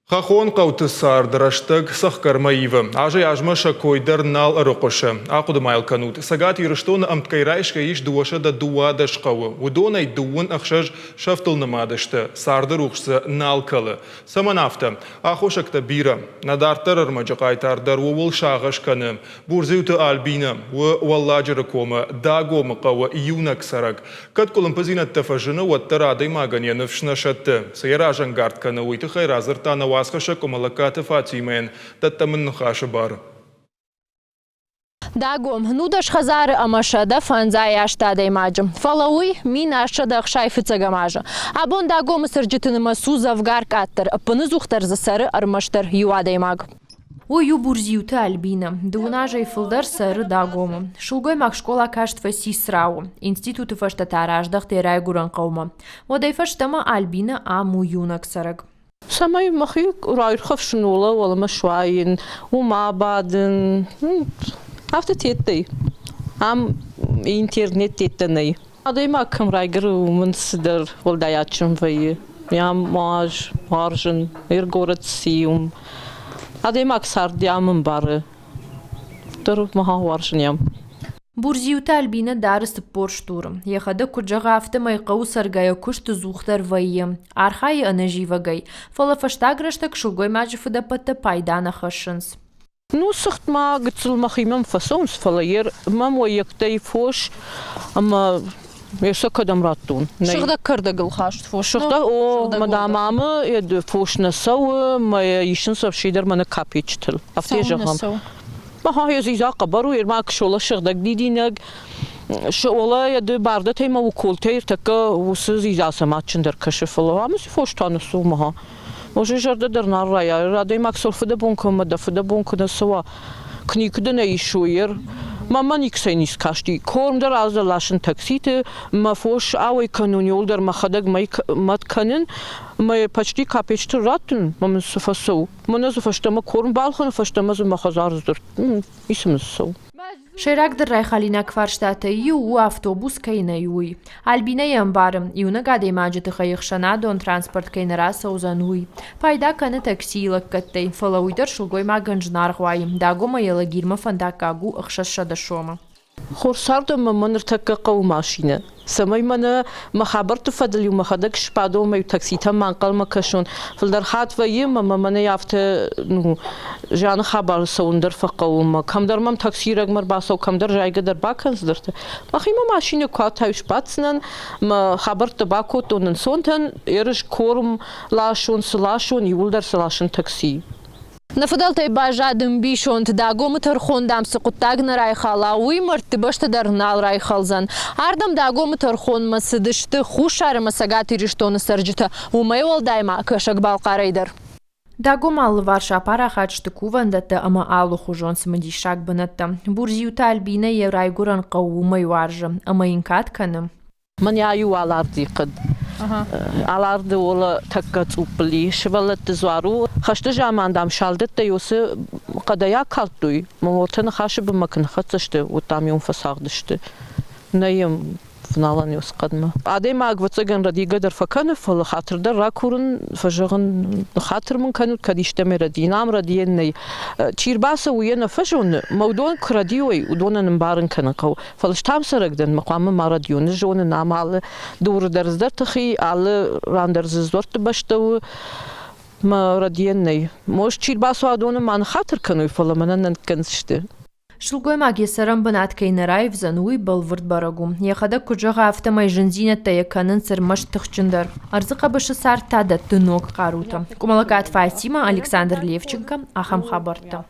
Хӕххон хъӕуты цард рӕстӕг цӕхгӕрмӕ ивы. Азӕй-азмӕ сӕ кой дӕр нал ӕрыхъуысы. Ахъуыды ма йыл кӕнут, Цӕгат Ирыстоны ӕмткӕй райсгӕ ис 212 хъӕуы. Уыдонӕй 36 сӕфтыл нымад сты, царды рухс дзы нал кӕлы. Цӕмӕн афтӕ? Аххосӕгтӕ бирӕ. Нӕ дарддӕр ӕрмӕджы хъайтар дӕр ууыл сагъӕс кӕны. Бурдзиуты Альбинӕ у Уӕлладжыры комы Дагомы хъӕуы иунӕг цӕрӕг. Кӕд къуылымпыдзинӕдтӕ фӕзыны, уӕддӕр адӕймагӕн йӕ ныфс нӕ сӕтты. Цы йӕ разӕнгард кӕны, уый тыххӕй радзырдта нӕ уацхӕссӕг Къуымӕллӕгкаты Фатимӕйӕн. Дӕттӕм ын ныхасы бар. Дагом, 19 хӕдзары ӕмӕ 158 адӕймаджы. Фӕлӕ уый 1765 азы. Абон Дагомы цӕрджыты нымӕц у дзӕвгар къаддӕр, ӕппыныдзухдӕр дзы цӕры ӕрмӕстдӕр иу адӕймаг. Уый у Бурдзиуты Альбинӕ. Дыууын азӕй фылдӕр цӕры Дагомы. Сылгоймаг скъола каст фӕци Црауы. Институты фӕстӕ та раздӕхт йӕ райгуырӕн хъӕумӕ. Уӕдӕй фӕстӕмӕ Альбинӕ ам у иунӕг цӕрӕг. Цӕмӕй мӕхи раирхӕфсын уӕлӕ уӕлӕмӕ суайын, уым абадын, афтӕ тедтӕй. Ам интернет тедтӕ нӕй. Адӕймаг кӕм райгуыры, уымӕн цыдӕр уӕлдай адджын вӕййы. Ам уаз, уарзын, ӕргород сиум. Адӕймаг цард ам ӕмбары. Дӕр мӕ уарзын ам. Бурдзиуты Альбинӕ дары 40 стуры. Йӕхӕдӕг куыд зӕгъы, афтӕмӕй хъӕуы цӕргӕйӕ куыст ӕдзухдӕр вӕййы. Архайы ӕнӕзивӕгӕй. Фӕлӕ фӕстаг рӕстӕг сылгоймаджы фыдӕбӕттӕ пайда нӕ хӕссынц. Ну, цыхт ма гыццыл мӕхимӕ фӕцӕуынц, фӕлӕ йе мӕм уӕййӕгтӕй фос ӕмӕ йӕ сӕ кӕдӕм радтон? Сыгъдӕг кӕрдӕгыл хаст фос. Сыгъдӕг, о, мадам амы фос нӕ цӕуы, мӕ исынц вообще дӕр мӕнӕ капеччытыл. Афтӕ зӕгъӕм. Аха, йӕ дзидза хъӕбӕр у, ма ксола сыгъдӕг дидинӕг. Шола йӕ ды бардатӕй мӕ уколтӕй ӕртӕккӕ уыцы дзидза сӕм адджындӕр кӕсы, фӕлӕ амы цы фос та ныссу мӕ. Може зӕрдӕ дӕр нал райа. Адӕймаг цыл фыдӕбон кӕмӕ дӕ фыдӕбон куы нӕ цӕуа, куы никуы дын ӕй исой, ер. Мӕнмӕ никцӕй ницы касти. Корм дӕр азы ласын такситы, мӕ фос ауӕй кӕнун, иуылдӕр мӕхӕдӕг мӕт кӕнын, мӕ почти капечты раттын, мӕ мын цы фӕцӕуы. Мӕнӕ дзы фӕстӕмӕ корм балхӕны, фӕстӕмӕ дзы мӕ хӕдзар дзырд. Ницы мын цӕуы. Сӕйрагдӕр райхалинаг фарстатӕй иу у автобус кӕй нӕй, уый. Альбинӕ йӕ ӕмбары, иунӕг адӕймаджы тыххӕй ӕхсӕнадон транспорт кӕй нӕ рацӕудзӕн, уый. Пайда кӕны таксийы лӕггӕдтӕй, фӕлӕ уый дӕр сылгоймагӕн зынаргъ уайы, Дагомӕ йӕ Лагирмӕ фӕндаггаг у 600 сомы. Хорз цардӕн мӕ ныртӕккӕ хъӕуы машинӕ. Цӕмӕй мӕнӕ мӕ хабӕртты фӕдыл-иу мӕхӕдӕг сбадон ӕмӕ-иу такситӕм ма ӕнхъӕлмӕ кӕсон. Фылдӕр хатт вӕййы ӕмӕ мӕ мӕнӕй афтӕ ну, зианы хабары цӕуын дӕр фӕхъӕуы ӕмӕ кӕмдӕр мӕм такси рӕгмӕ ӕрбацӕуы, кӕмдӕр зайгӕ дӕр бакӕндзыдӕртӕ. Мӕхимӕ машинӕ куы атайы сбаддзынӕн, мӕ хабӕрттӕ бакодтон ӕнцонтӕн, ерыс корм ласон, цы ласон, иууылдӕр цы ласын такси. Нӕ фыдӕлтӕй баззад ӕмбисонд, Дагомы тӕрхон, дам, цы хъуыддаг нӕ райхала, уый мӕрдты бӕсты дӕр нал райхӕлдзӕн. Ардӕм Дагомы тӕрхонмӕ цыдысты Хуссар ӕмӕ Цӕгат Ирыстоны цӕрджытӕ, уымӕй уӕлдай ма Кӕсӕг-Балхъарӕй дӕр. Дагомы алыварс апарахат сты кувӕндӕттӕ ӕмӕ алыхуызон цымыдисаг бынӕттӕ. Бурдзиуты Альбинӕ йӕ райгуырӕн хъӕу уымӕй уарзы ӕмӕ йын кад кӕны. Мӕнӕ иу Аларды хъӕд. Аларды уола тӕккӕ цъуппыл и, сывӕллӕтты дзуар у. Хӕсты заман, дам, салдӕттӕ уыцы хъӕдӕй акалдтой, мӕ уотӕ ныхасы бынмӕ куы ныххӕццӕ сты, уӕд, дам, иум фӕцагъды сты. Нӕ йӕм вналӕн уыцы хъӕдмӕ. Адӕймаг, ӕвӕццӕгӕн, рӕдийгӕ дӕр фӕкӕны, фӕлӕ хатыр дӕр ракурын, фӕзӕгъын, хатыр мын кӕнут, кӕд истӕмӕй рӕдийын, ам рӕдийӕн нӕй. Чи рбацӕуы, уый йӕ нӕ фӕзоны, мӕ уыдон куы рӕдийой, уыдонӕн ӕмбарын кӕнын хъӕуы. Фӕлӕ стӕм цӕрӕг дӕн, мӕ хъуамӕ ма рӕдийон. Зонын ам алы дуры дӕр цыдӕр тых и, алы ран дӕр дзы дзуӕртты бӕстӕ у. Мӕ рӕдийӕн нӕй. Может, чи рбацӕуа, уыдоны ма ныххатыр кӕной, фӕлӕ мӕнӕн нӕ ныккӕндзысты. Сылгоймаг йӕ цӕрӕнбынат кӕй нӕ раивдзӕн, уый бӕлвырд бӕрӕг у. Йӕхӕдӕг куыд зӕгъы, афтӕмӕй зындзинӕдтӕ йӕ кӕнынц ӕрмӕст тыхджындӕр. Ӕрдзы хъӕбысы цард та дӕтты ног хъарутӕ. Къуымӕлӕгаты Фатимӕ, Александр Левченко, ахӕм хабӕрттӕ.